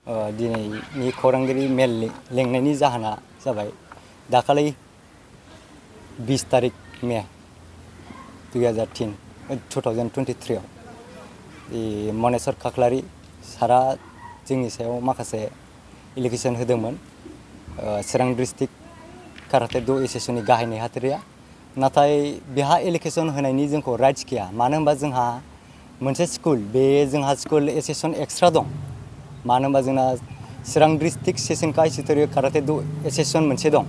दिनैनि खौरांगिरि मेल लेंनायनि जाहोना जाबाय दाखालि 20 तारिख मे 2023 आव मनेस्वर खाख्लारि सारा जोंनि सायाव माखासे एलिगेसन होदोंमोन चिरां डिस्ट्रिक्ट काराटे ड' एस'सिएशननि गाहाय नेहाथारिया नाथाय बेहा एलिगेसन होनायनि जोंखौ राइट्स गैया मानो होनबा जोंहा मोनसे स्कुल बे जोंहा स्कुल एस'सिएशन एक्सट्रा दं मानो होनबा जोंना चिरां डिस्ट्रिक्ट सेसनकाई सितरिय काराटे ड' एस'सिएशन मोनसे दं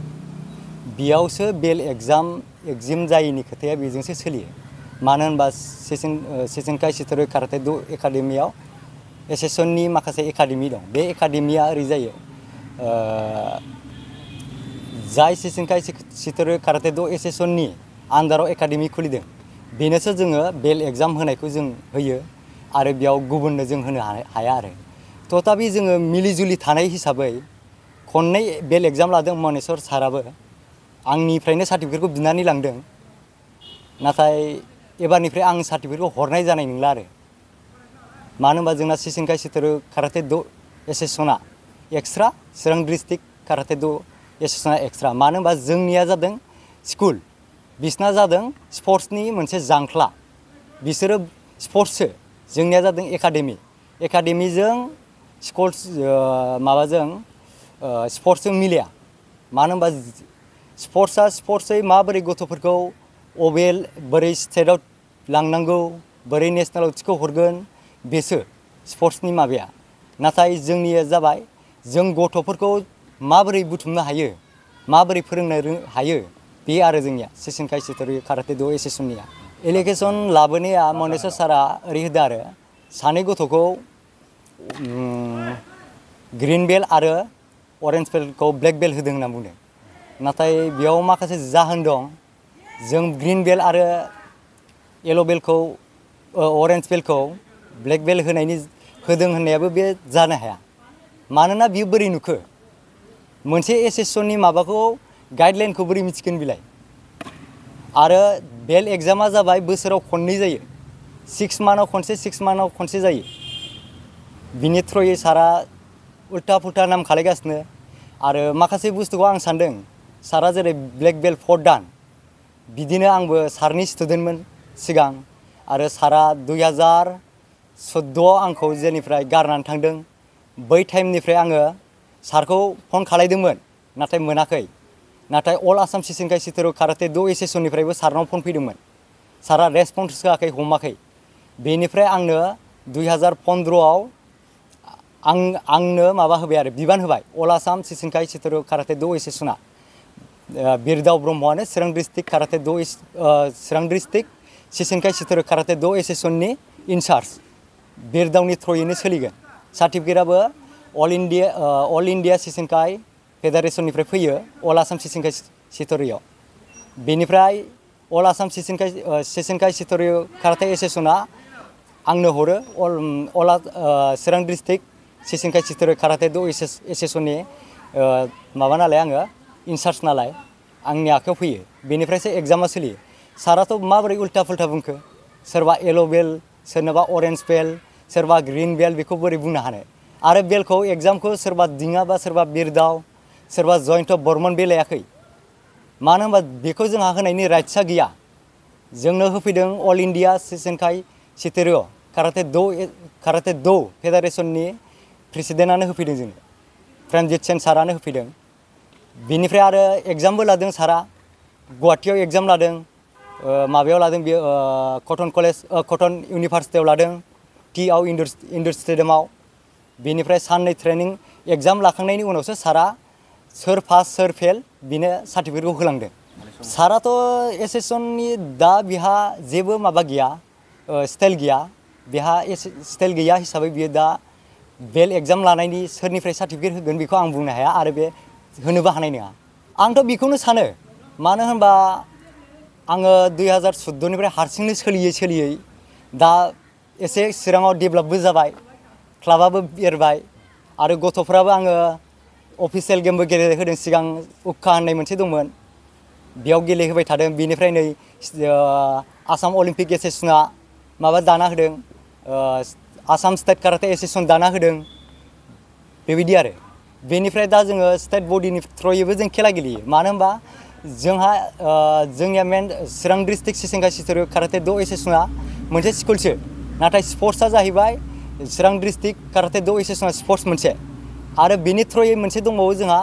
बेयावसो बेल एग्जाम जायैनि खोथाया बेजोंसो सोलियो मानो होनबा सेसनकाई सितरिय काराटे ड' एकाडेमियाव एस'सिएशननि माखासे एकाडेमि दं बे एकाडेमिया ओरै जायो जाय सेसनकाई सितरिय काराटे ड' एस'सिएशननि आन्डाराव एकाडेमि खुलिदों बेनोसो जोङो बेल एग्जाम होनायखौ जों होयो आरो बेयाव गुबुननो जों होनो हाया आरो तथापि जोङो मिलिजुलि थानाय हिसाबै खननै बेल एग्जाम लादों मनेस्वर साराबो आंनिफ्रायनो सार्टिफिकेटखौ बिनानै लांदों नाथाय एबारनिफ्राय आं सार्टिफिकेटखौ हरनाय जानाय नंला आरो मानो होनबा जोंना सेसनकाई सितरिय काराटे ड' एस'सिएशना एक्सट्रा चिरां डिस्ट्रिक्ट काराटे ड' एस'सिएशना एक्सट्रा मानो होनबा जोंनिया जादों स्कुल बिसना जादों स्पर्ट्सनि मोनसे जांख्ला बिसोरो स्पर्ट्ससो जोंनिया जादों एकाडेमिजों माबाजों स्पर्ट्सजों मिलाया मानो होनबा स्पर्ट्सै माबोरै गथ'फोरखौ बोरै स्टेटआव लांनांगौ बोरै नेसनेलाव थिखो हरगोन बेसो स्पर्ट्सनि माबाया नाथाय जोंनिया जाबाय जों गथ'फोरखौ माबोरै बुथुमनो हायो माबोरै फोरोंनो हायो बे आरो जोंनिया सेसनकाई सितरिय काराटे ड' एस'सिएशननिया एलिगेसन लाबोनाया मनेस्वर सारा ओरै होदो आरो सानै गथ'खौ ग्रीन बेल्ट आरो अरेन्ज बेल्टखौ ब्लेक बेल्ट होदों होनना बुंदों नाथाय बेयाव माखासे जाहोन दं जों ग्रीन बेल्ट आरो येलो बेल्टखौ अरेन्ज बेल्टखौ ब्लेक बेल्ट होदों होननायाबो बे जानो हाया मानोना बियो बोरै नुखो मोनसे एस'सिएशननि माबाखौ गाइडलाइनखौ बोरै मिथिगोन बिलाय आरो बेल एग्जामा जाबाय बोसोराव खननै जायो 6 मान्थआव खनसे जायो बिनि थ्रुयै सारा उल्टा फुल्टा नाम खालायगासिनो आरो माखासे बुस्थुखौ आं सानदों सारा जेरै ब्लेक बेल्ट 4 दान बिदिनो आंबो सारनि स्टुडेन्टमोन सिगां आरो सारा 2014 आंखौ जेनिफ्राय गारनानै थांदों बै टाइमनिफ्राय आङो सारखौ फन खालायदोंमोन नाथाय मोनाखै नाथाय अल आसाम सेसनकाई सितरिय काराटे ड' एस'सिएशननिफ्रायबो सारनाव फन फैदोंमोन सारा रेसपन्स होआखै हमाखै बेनिफ्राय आंनो 2015 आव आंनो माबा होबाय आरो बिबान होबाय अल आसाम सेसनकाई सितरिय काराटे ड' एस'सिएशना बिरदाव ब्रह्मआनो चिरां डिस्ट्रिक्ट काराटे ड' चिरां डिस्ट्रिक्ट सेसनकाई सितरिय काराटे ड' एस'सिएशननि इनचार्ज बिरदावनि थ्रुयैनो सोलिगोन सार्टिफिकेटआबो अल इन्डिया सेसनकाई फेडारेशननिफ्राय फैयो अल आसाम सेसनकाई सितरियआव बेनिफ्राय अल आसाम सेसनकाई सितरिय काराटे एस'सिएशना आंनो हरो चिरां डिस्ट्रिक्ट सेसनकाई सितरिय काराटे ड' एस'सिएशननि माबा नालाय आङो इनचार्ज नालाय आंनि आखायाव फैयो बेनिफ्रायसो एग्जामा सोलियो साराथ' माबोरै उल्टा फुल्टा बुंखो सोरबा येलो बेल्ट सोरनोबा अरेन्ज बेल्ट सोरबा ग्रीन बेल्ट बेखौ बोरै बुंनो हानो आरो बेल्टखौ एग्जामखौ सोरबा दिङाबा सोरबा बिरदाव सोरबा जयन्त बर्मन बे लायाखै मानो होनबा बेखौ जोंहा होनायनि राइट्सआ गैया जोंनो होफैदों अल इन्डिया सेसनकाई सितरिय काराटे ड' फेडारेशननि प्रेसिडेन्टआनो होफैदों जोंनो प्रेमजित सेन सारानो होफैदों बिनिफ्राय आरो एग्जामबो लादों सारा गुवाहाटीयाव एग्जाम लादों माबायाव लादों बियो कटन इउनिभारसिटियाव लादों टीआव इन्डोर स्टेडियामाव बेनिफ्राय साननै ट्रेनिं एग्जाम लाखांनायनि उनावसो सारा सोर पास सोर फेल बिनो सार्टिफिकेटखौ होलांदों साराथ' एस'सिएशननि दा बिहा जेबो माबा गैया स्टाइल गैया बिहा स्टाइल गैया हिसाबै बियो दा बेल एग्जाम लानायनि सोरनिफ्राय सार्टिफिकेट होगोन बेखौ आं बुंनो हाया आरो बे होनोबो हानाय नङा आंथ' बेखौनो सानो मानो होनबा आङो 2014निफ्राय हारसिंनो सोलियै दा एसे चिराङाव डेभेलपबो जाबाय क्लाबाबो एरबाय आरो गथ'फ्राबो आङो अफिसियेल गेमबो गेलेहोदों सिगां उक्का होननाय मोनसे दंमोन बेयाव गेलेहोबाय थादों बेनिफ्राय नै आसाम अलिम्पिक एस'सिएशना माबा दाना होदों आसाम स्टेट काराटे एस'सिएशन दाना होदों बेबायदि आरो बेनिफ्राय दा जोङो स्टेट बडिनि थ्रयैबो जों खेला गेलेयो मानो होनबा जोंहा जोंनिया मेन चिरां डिस्ट्रिक्ट सिसेंगा सिथोरो काराटे द' एस'सियेसना मोनसे स्कुलसो नाथाय स्पर्ट्सआ जाहैबाय चिरां डिस्ट्रिक्ट काराटे द' एस'सियेसना स्पर्ट्स मोनसे आरो बेनि थ्रयै मोनसे दंबावो जोंहा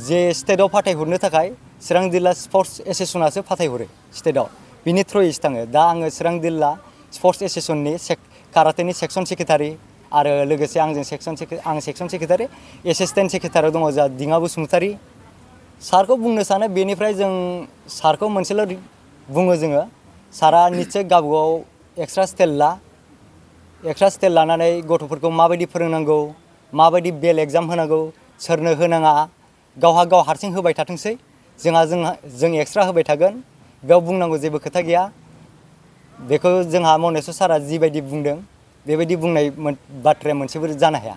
जे स्टेटआव फाथायहरनो थाखाय चिरां जिल्ला स्पर्ट्स एस'सियेसनासो फाथायहरो स्टेटआव बिनि थ्रयैसो थाङो दा आङो चिरां जिल्ला स्पर्ट्स एस'सियेसननि काराटेनि सेक्सन सेक्रेटारि आरो लोगोसे आंजों सेक्सन सेक्रेटारि एसिस्टेन्ट सेक्रेटारियाव दङ जोंहा दिङा बसुमतारी सारखौ बुंनो सानो बेनिफ्राय जों सारखौ मोनसेल' बुङो जोङो सारा निश्चय गावबागाव एक्सट्रा स्टाइल लानानै गथ'फोरखौ माबायदि फोरोंनांगौ माबायदि बेल एग्जाम होनांगौ सोरनो होनाङा गावहा गाव हारसिं होबाय थाथोंसै जों एक्सट्रा होबाय थागोन बेयाव बुंनांगौ जेबो खोथा गैया बेखौ जोंहा मनेस्वर सारा जिबायदि बुंदों बेबायदि बुंनाय बाथ्राया मोनसेबो जानो हाया।